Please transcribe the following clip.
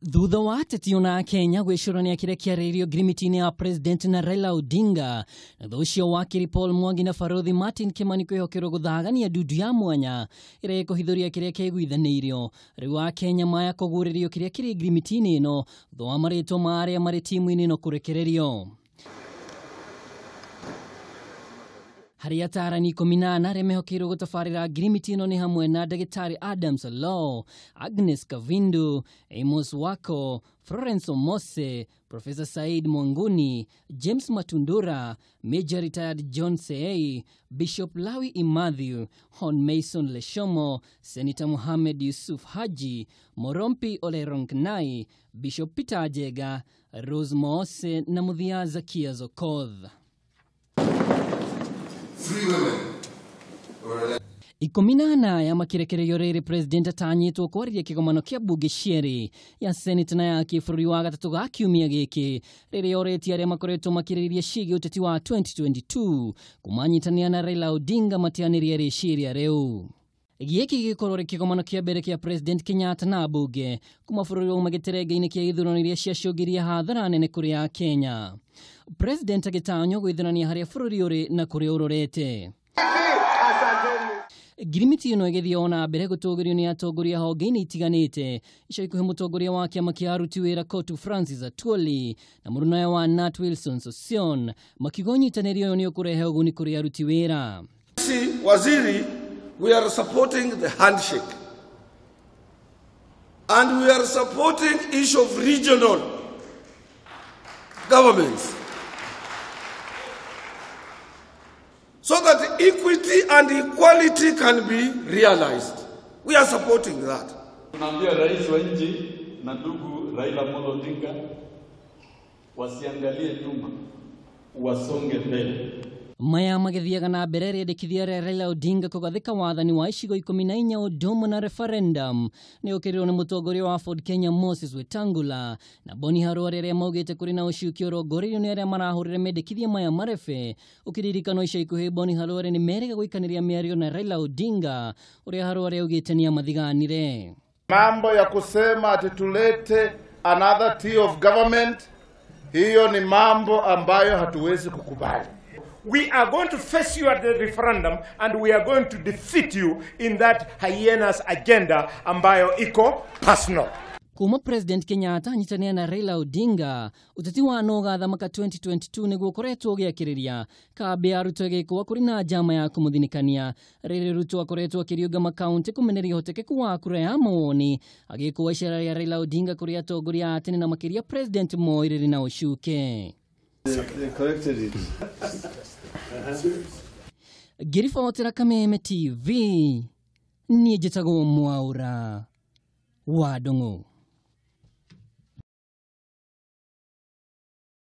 Thutha wa ateti ona Kenya gwĩcũrania kĩrĩa kĩarĩirio ngirimiti-inĩ ya President na Raila Odinga na thutha ũcio wakiri Paul Mwangi na Barothi Martin Kimani kwĩhokerwo gũthagania ndundu ya mwanya ĩrĩa ĩkũhithũria kĩrĩa kĩaiguithanĩirio. Rĩu Akenya maya kũguũrĩrio kĩrĩa kĩrĩ ngirimiti-inĩ ĩno thutha wa marĩtwa ma arĩa marĩ timu-inĩ ĩno kũrekererio. Harĩ atarani 14 arĩa mehokeirwo gũtabarĩra ngirimiti ĩno nĩ hamwe na Ndagĩtarĩ Adams Law, Agnes Kavindu, Amos Wako, Florence Omose, Professor Said Mwanguni, James Matundura, Major Retired John Seei, Bishop Lawi Imathiu, Hon Mason Leshomo, Senator Mohamed Yusuf Haji, Morompi Oleronknai, Bishop Peter Ajega, Rose Moose na Muthia Zakia Zokoth. 14 ya makirekererio rĩrĩ President atanyĩtwo kwarĩria kĩgomano kĩa bunge cierĩ ya Senate na ya kĩbũrũri wa gatatũ ga kiumia gĩkĩ rĩrĩa orĩtie arĩa makoretwo makĩrĩrĩria ciĩgiĩ ũteti wa 2022 kũmanyitanĩra na Raila Odinga matianĩrie rĩciria rĩu. Gĩkĩ gĩgĩkorwo rĩ kĩgomano kĩa mbere kĩa President Kenyatta na bunge kuma bũrũri wauma gĩterenge-inĩ kĩa ithurano iria ciacũngĩria hathara nene kũrĩ a Kenya. President agĩtanywo gwĩthurania harĩa bũrũri ũrĩ na kũrĩa ũrorete. Ngirimiti ĩno ĩgĩthiĩ ona mbere gũtũgĩrio nĩ atongoria honge-inĩ itiganĩte. Ica ikuhĩ mũtongoria wa kĩama kĩa aruti wĩra Kotu Francis Atwoli na mũrunawe wa Nat Wilson Sossion makiuga ũnyitanĩri ũyũ nĩ ũkũrehe ũguni kũrĩ aruti wĩra. Waziri, we are supporting the handshake and we are supporting issue of regional governments so that equity and equality can be realized. We are supporting that. Tunaambia rais wa nchi na ndugu Raila Amolo Odinga wasiangalie nyuma, wasonge mbele. Maya magĩthiaga na mbere rĩendekithia rĩa Raila Odinga kũgathĩka wathani wa icigo 14 ũndũ na referendum nĩ ũkĩrĩrwo nĩ mũtongoria wa Ford Kenya Moses Wetangula na Boni Harũa rĩrĩa maugĩte kũrĩ na ũcuki ũrongoreirio nĩ arĩa marahũrĩre mendekithia maya marebe. Ũkĩririkanwo ica ikuhĩ Boni Harũa nĩ merĩga gũikanĩria mĩario na Raila Odinga ũrĩa Harũa augĩte nĩ amathiganire. Mambo ya kusema ati tulete another tier of government, hiyo ni mambo ambayo hatuwezi kukubali. We are going to face you at the referendum and we are going to defeat you in that hyenas agenda ambayo iko personal. Kuma President Kenyatta anyitanĩra na Raila Odinga ũteti wa no gathamaka 2022 nĩguo ũkoretwo ũgĩakĩrĩria kambĩ ya Ruto ĩgĩkũa kũrĩ na njama ya kũmũthinĩkania. Rĩrĩ Ruto akoretwo akĩriũnga makaũntĩ kũmeneria ũhotekeku wa kura ya mawoni agĩkũa icera rĩa Raila Odinga kũrĩ atongoria a tene na makĩria President Moi rĩrĩ na ũcuke. They corrected it. Ngĩribotera Kameme TV, niĩ njĩtagwo Mwaura wa Ndung'u.